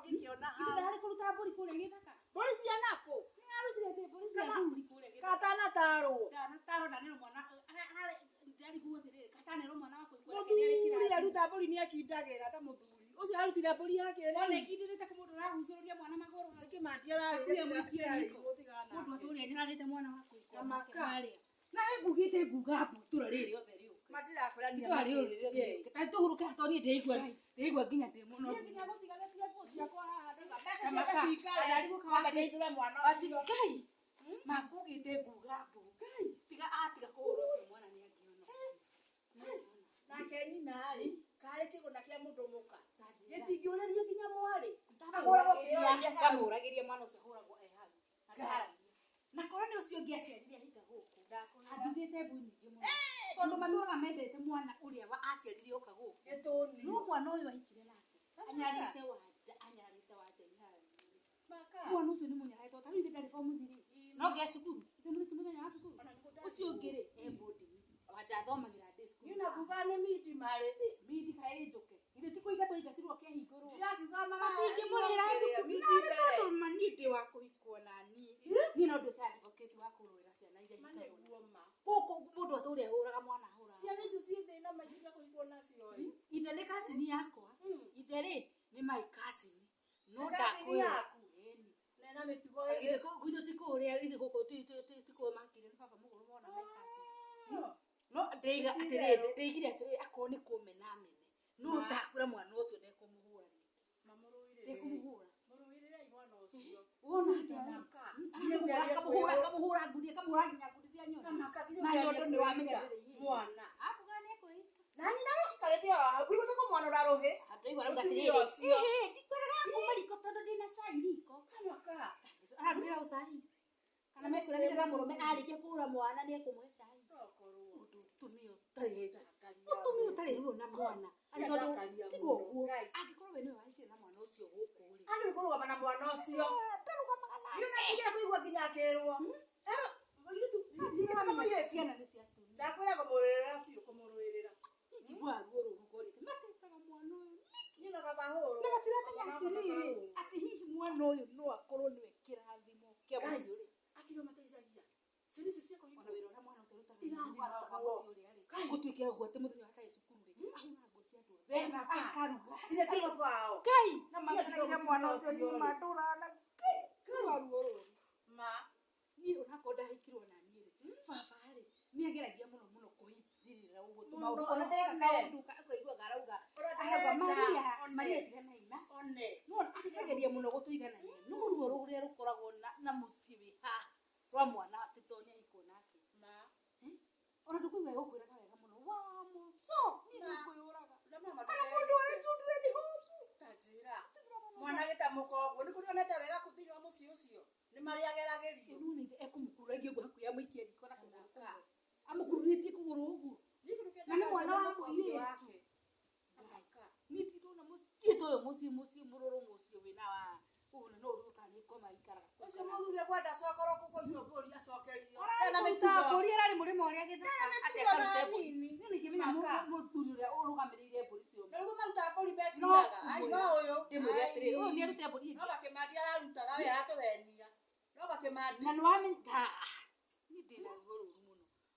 ngĩkĩona hau. Ndarĩ kũruta mbũri kũrĩa gĩthaka. Mbũri cia nakũ? Nĩararutire ndĩ mbũri cia Kama- thuri kũrĩa gĩthaka. Katanatarwo. Ndanatarwo ndanerwo mwana ndarigwo atĩrĩrĩ katanерwo mwana wa kũhikwo nake nĩarĩ Mũthuri kĩrathi. aruta mbũri nĩakindagĩra ta mũthuri. Ũcio arutire mbũri yake Wona rĩ. ĩkindĩrĩte kũ mũndũ ũragucĩrĩria mwana magũrũ hau. Kĩmandi ararĩire Akuye mũikie riko. tigana. Mũndũ atũrĩa anyararĩte mwana wa kũhikwo nake Kamaka. harĩa. Nawe ngugĩte nguga mbu itũra rĩrĩ rĩothe rĩũke. Matirakwĩra nĩ Itũra rĩrĩ rĩothe rĩũke. Ta tũhurũke haha tondũ niĩ ndĩraigua ndĩraigua nginya ndĩ mũnogu. Niĩ nginya gũtiganĩtie nguo ciakwa haha ndauga mbeca Kamaka. ciake cikare. Andarigwo Kwamba kawatĩ. ndeithũre mwana Ati ũcio. Ngai makugĩte nguga mbu. Tiga atiga kũhũra ũcio mwana nĩ angĩona. Nake nyina rĩ, karĩ kĩgũna kĩa mũndũ mũka. Gĩtingĩũrĩria nginya mwarĩ. Ahũragwo kĩroria hau. Ndamũragĩria mwana ũcio ahũragwo e hau. Na ndaharagia. Na korwo nĩ ũcio ũngĩ aciarire ahika gũkũ. Anjugĩte mbu nyingĩ mũno. Tondũ matũraga mendete mwana ũrĩa wa aciarire oka gũkũ. Gĩtũni. No mwana ũyũ ahikire nake anyarĩte wanja anyarĩte wanja ihara. Maka. Mwana ũcio nĩ mũnyarare tondũ ta rĩu ithe ndarĩ form 3. No ngĩa cukuru. Ithe mũthĩ mũthenya wa cukuru. Ũcio ũngĩ rĩ e boarding. Wanja athomagĩra day school. Niĩ na nguga nĩ mindi marĩ. Mindi kaĩ njũke. Ithe ti kũingatwo aingatirwo kĩahingũrwo. Ndirakiuga Matingĩmũrĩhĩra thukuru. mindi Nawe mbere. tondũ ma niĩ ndĩ wa kũhikwo na niĩ. Niĩ no nduĩke advocate wa kũrũĩra ciana iria Ma ihikagwo. nĩguo ma. Gũkũ mũndũ atũre ahũraga mwana ahũraga. Ciana icio ciĩ thĩna maingĩ cia kũhikwo nacio ĩ. Ithe nĩ kacini yakwa. Ithe rĩ nĩ my cousin. No Nĩ cousin ndakwĩra. yaku? Ĩni. Na ĩna mĩtugo Ithe gwitũ ti kũrĩa ithe gũkũ ti kũrĩa makire nĩ baba mũgũrũ mona meka atĩa. No ndĩiga atĩrĩrĩ ndĩigire atĩrĩrĩ akorwo nĩ kũmena mene. No ndakwĩra mwana ũcio ndekũmũhũra rĩngĩ. Mamũrũĩrĩre. Ndekũmũhũra. Mũrũĩrĩrei mwana ũcio. Wona atĩa we? Kamaka. Akamũhũra akamũhũra akamũhũra ngundi akamũhũra nginya ngundi cia nyondo. Kamaka nginya Na ũkĩaria nyondo nĩ wamenya kwĩita. ndĩrĩ ihĩndĩ. Mwana. Akuga nĩ ekwĩita. Na nyina rĩ ikarĩte o hau. Ũiguĩte ko mwana ũrarũhĩ. Ndaigua arauga Mũtumia atĩrĩrĩ. ũcio. Ĩhĩ ndikwendaga kuma riko tondũ ndĩna cai riko. Kamaka. Ararugĩra ũ cai. Kana mekwĩranĩra na mũrũme arĩkia kũhũra mwana nĩ ekũmũhe cai. Tokorwo. Mũndũ mũtumia ũtarĩ mũtumia ũtarĩ ruo na mwana. Atĩ tondũ Ndakaria tiga mũno. ũguo Ngai. angĩkorwo we nĩwe wahikire na mwana ũcio gũkũ rĩ. Agĩrĩirwo kũrũgama na mwana ũcio. Ndarũgamaga nake. Niĩ ona nginya kũigua nginya akĩrwo. Eh, mũirĩtu, hingĩte na mũirĩtu. Ciana nĩ cia atumia. Ndakwĩra kũmũrũĩrĩra biũ kũmũrũĩrĩra. Njiguaga ruo rũru ngorĩte matecaga mwana ũyũ. Niĩ na kaba hũrwo. Na matiramenya atĩrĩrĩ atĩ hihi mwana ũyũ no akorwo nĩwe kĩrathimo kĩa mũciĩ ũrĩa. Akĩrwo mateithagia. Ciana icio cia Ona kũhikwo. wĩra ũrĩa mwana ũcio arutaga Irathimagwo. arutaga mũciĩ ũrĩa rĩ. Gũtuĩke ũguo atĩ mũthenya ũrĩa atarĩ cukuru rĩ ahũraga nguo cia andũ othe Kamaka. akaruga. Nginya cia baba wao. Ngai na Niĩ makenagĩra ndĩrona mwana mũtumia ũcio ũcio niĩ rĩ. mandũraga na Ngai ngũigua ruo rũru. Ma. Niĩ onakorwo ndahikirwo na niĩ rĩ baba rĩ nĩ ageragia mũno mũno kũhithĩrĩra ũguo tũmaũndũ Mũno, ona ndeka one. kaũndũ akaiguaga arauga Ona arauga nderenda, Maria one. Maria tiganai na One. no akageria mũno gũtũiganania no ruo rũrĩa rũkoragwo na na mũciĩ wĩ haha rwa mwana atĩ to nĩ ahikwo nake Ma. ona ndũkũigua ĩgũkwĩraga wega mũno wa mũco niĩ Ma. nĩngwĩyũraga Ũrĩa mama kana mũndũ ũrĩa children home Ta njĩra. Mwana agĩtamũka ũguo nĩ kũrĩ onete wega kũ thĩinĩ wa mũciĩ ũcio. Nĩ marĩa ageragĩrio. nona ithe ekũmũkururagia ũguo hakuhĩ amũikie riko na kũgũrũ Kamaka. kũmwe amũkururĩtie kũgũrũ ũguo Niĩ kĩndũ kĩrĩa Na nĩ mwana wa ndakaragia mũka ũcio mũirĩtu. wake. Kamaka. niĩ ndindona mũciĩ ta ũyũ mũciĩ mũciĩ mũrũrũ mũciĩ wĩna wa ũna no ũrũka nĩ ngoma ikaraga kũu Ũcio kana- mũthuri ekwenda acokorwo kũ kwa icio mbũri acokerio. Ararĩ Ena kũruta mĩtugo. mbũri ararĩ mũrĩmo ũrĩa gĩthaka Ena atĩ mĩtugo akarute na mbũri nini. niĩ ningĩmenya Maka. mũthuri ũrĩa ũrũgamĩrĩire mbũri icio Na nĩguo marutaga mbũri no mekinaga. Ai no ũyũ. ndĩmwĩre Ai. atĩrĩrĩ ũyũ nĩarute mbũri ĩngĩ No gakĩmandi ararutaga we aratũhenia. No gakĩmandi. na nĩwamenya niĩ ndĩna ruo rũru mũno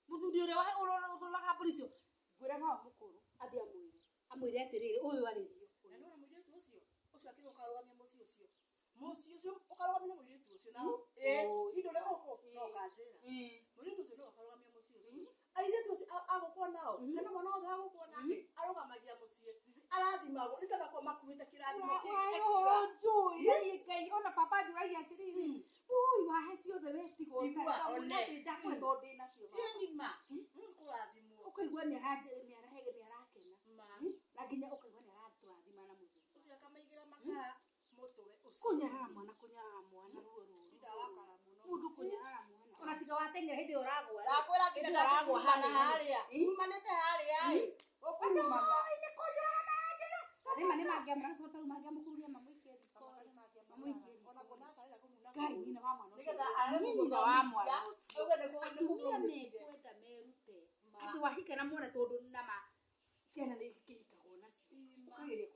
mũthuri ũrĩa ũroraga mbũri icio ngwĩra mama mũkũrũ athiĩ amwĩre amwĩre atĩrĩrĩ ũyũ arĩrio Na nĩwona mũirĩtu ũcio ũcio akĩrĩ ũkarũgamia mũciĩ ũcio. Mũciĩ ũcio ũkarũgamia na mũirĩtu ũcio na ĩ Ũĩ. indũre gũkũ no ũkanjĩra. Ĩ. Mũirĩtu ũcio nĩwe ũkarũgamia mũciĩ ũcio. Airĩtu acio agũkwo nao kana mwana wothe agũkwo nake arũgamagia mũciĩ. Arathimagwo nĩ ta makoragwo makuĩte kĩrathimo kĩngĩ Wahe extra. ũhoro njũĩ niĩ Ngai ona baba anjũragia atĩrĩrĩ ũi wahe ciothe wetigwo Igua, one. ndakũhe tondũ ndĩnacio Ĩ nima. Kũrathimwo. ũkaigua nĩarahe nĩarakena Ma. na nginya ũkaigua nĩaratũrathima na mũthuri Ũcio akamaigĩra makara mũtwe ũcio. kũnyarara mwana kũnyarara mwana ruo rũru Ndarakara mũno. mũndũ kũnyarara mwana ona tiga wateng'era hĩndĩ ĩyo ũragwa rĩ, Ndakwĩra nginya hĩndĩ ĩyo ũragwa ndakĩkurumana harĩa harĩa. Kurumanĩte harĩa ĩ. Ũkurumana. Oi, nĩ kũnjũraga maranjũra. Rĩma nĩ mangĩamũra tondũ mangĩamũkururia mamũikie riko. Mamũikie riko. Ona kuona akarenda kũmuna Ngai nyina wa mwana ũcio. Nĩgetha arege Niĩ nyina wa mwana kũmũthomithia, ũcio. auge nĩ kũ- nĩ Atumia kũmũrutire. mekwenda merute. Atĩ wahika na mwana tondũ nama ciana nĩ ikĩhikagwo nacio. Ũkageria